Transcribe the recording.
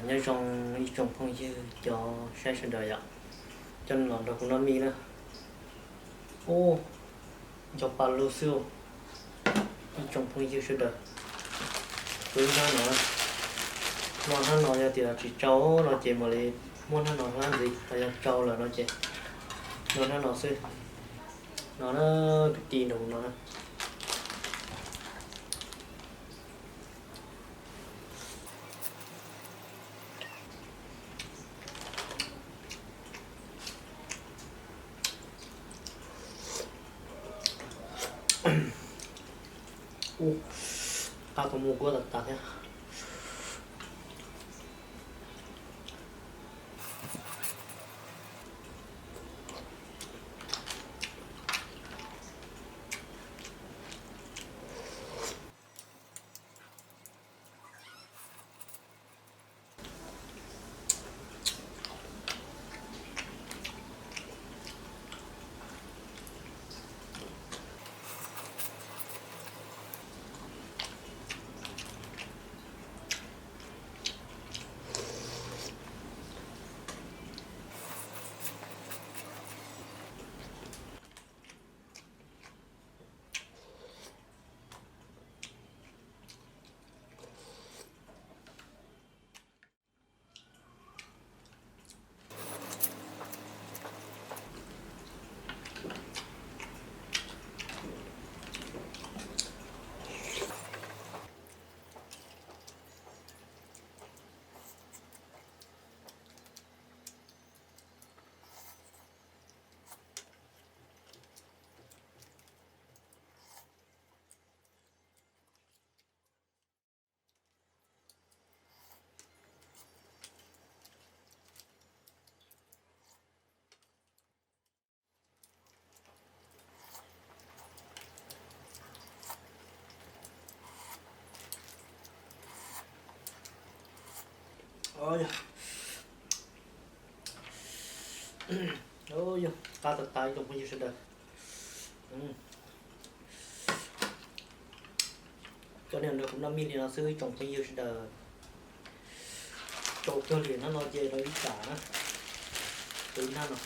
Nyob zoo ib tsoom phooj ywg cov saib sawv daws yom, coj los nrog kuv noj mij na. Ub, ncho pa lug xwb. Ib tsoom phooj ywg sawv daws, kuv ib hnab no, no hnab no yog tias tsis tsau no ces mam li muab hnab no hlab ntxiv, ho yog tsau lawm no ces no hnab no xwb. No na, kwv tij nrog kuv no na. Ub, qab kua muag kuab tas tas thiab. Yog qab tas tas ib tsoom phooj ywg sawv daws. Coj nej nrog kuv noj mij li no xwb ib tsoom phooj ywg sawv daws. Tsau kawg li, hnab no ces rau ib tsam na. Tus hnab no.